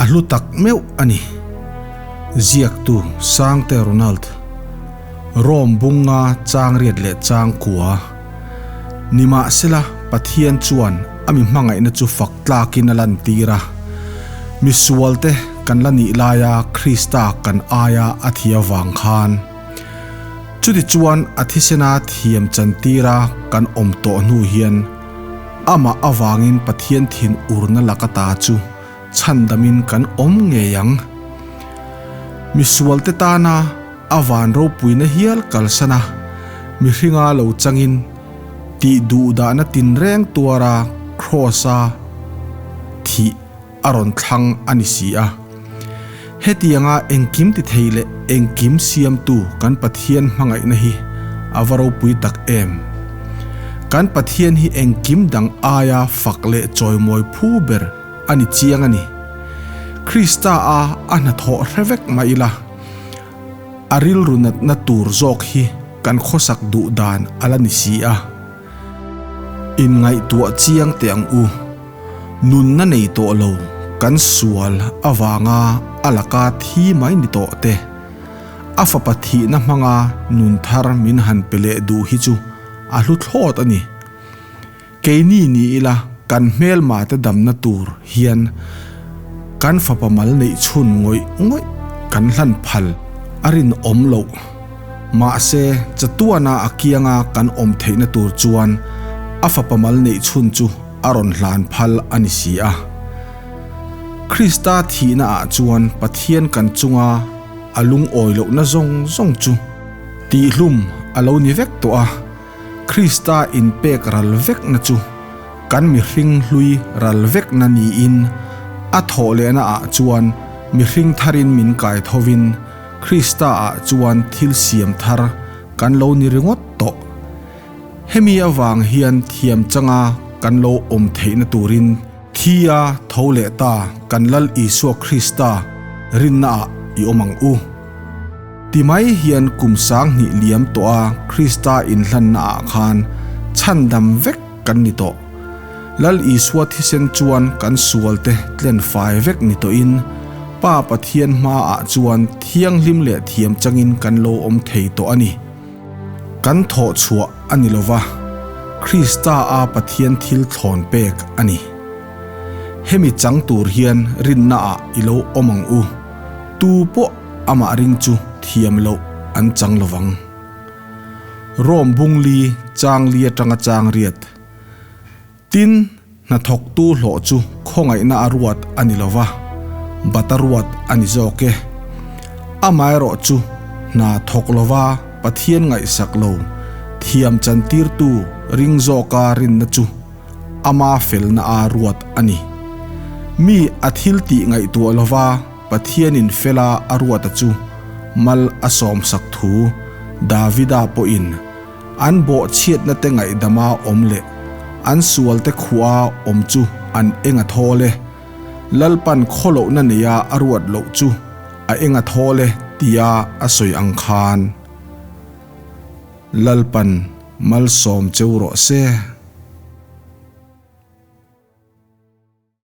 A hlu tak meuh a ni. Ziaktu Sangte Ronald, Rome bunga chang riat leh chang kua. Nimahsela, Pathian chuan a mi hmangaihna chu fak tlakin a lantir a. Misualte kan la nih laia Krista kan aia a thi avang khan. Chutichuan a thisena thiam chantira kan awm tawh hnu hian amah avangin Pathian thin urna laka ta chu chhandamin kan awm ngei ang. Misualte tana a van ropuina hial kalsan a, mihringa lo changin tih duhdahna tinreng tuara Kraws-a thih a rawn thlang a ni si a. Hetianga engkim ti thei leh engkim siamtu kan Pathian hmangaihna hi a va ropui tak em! Kan Pathian hi engkim dang aia fak leh chawimawi phu ber a ni chiang a ni. Krista a a hnathawh hre vek mah ila, a rilru natna tur zawk hi kan khawsak duh dan a la ni si a. Inngaihtuah chiang teh ang u. Nunna nei tawh lo kan sual avanga a laka thi mai ni tawh te, a fapa thihna hmanga nun thar min han pe leh duh hi chu a hlu thlawt a ni. Keini ni ila kan hmelma te damna tur hian kan fapa mal neih chhun ngawih ngawih kan hlan phal a rinawm loh. Mahse, chatuana a kianga kan awm theihna tur chuan a fapa mal neih chhun chu a rawn hlan phal a ni si a. Krista thihna ah chuan Pathian kan chunga a lungawi lohna zawng zawng chu tihhlum a lo ni vek tawh a. Krista inpek ral vekna chu kan mihring hlui ral vekna niin a thawh lehna ah chuan mihring tharin min kai thovin Krista ah chuan thil siam thar kan lo ni ringawt tawh. Hemi avang hian thiam changa kan lo awm theihna turin Thia tho leh ta kan Lal Isua Krista rinna ah i awm ang u. Ti mai hian kum 2000 liam tawh a Krista inhlanna ah khan chhandam vek kan ni tawh. Lal Isua thisen chuan kan sual te tlen fai vek ni tawhin Pa Pathian hma ah chuan thianghlim leh thiam changin kan lo awm thei tawh a ni. Kan thawh chhuah a ni lova, Krista a Pathian thil thlawn pek a ni. Hemi chang tur hian rinna ah i lo awm ang u. Tu pawh amah ring chu thiam loh an chang lovang. Rome bungli changli atanga chang riat. Tin, hnathawktu hlawh chu khawngaihna a ruat a ni lova, bat a ruat a ni zawk e. Amaherawh chu hna thawk lova Pathian ngaihsak lo thiam chantirtu ring zawka rinna chu ama felna a ruat a ni. Mi a thil tih ngaihtuah lova Pathianin fela a ruata chu mal a sawmsak thu Davida pawhin An bawhchhiatna te ngaihdama awm leh an sualte khuaa awm chu an eng a thawl e. Lalpan khawlohna neia a ruat loh chu a eng a thawl e tia a sawi ang khan Lalpan malsawm cheu rawh se.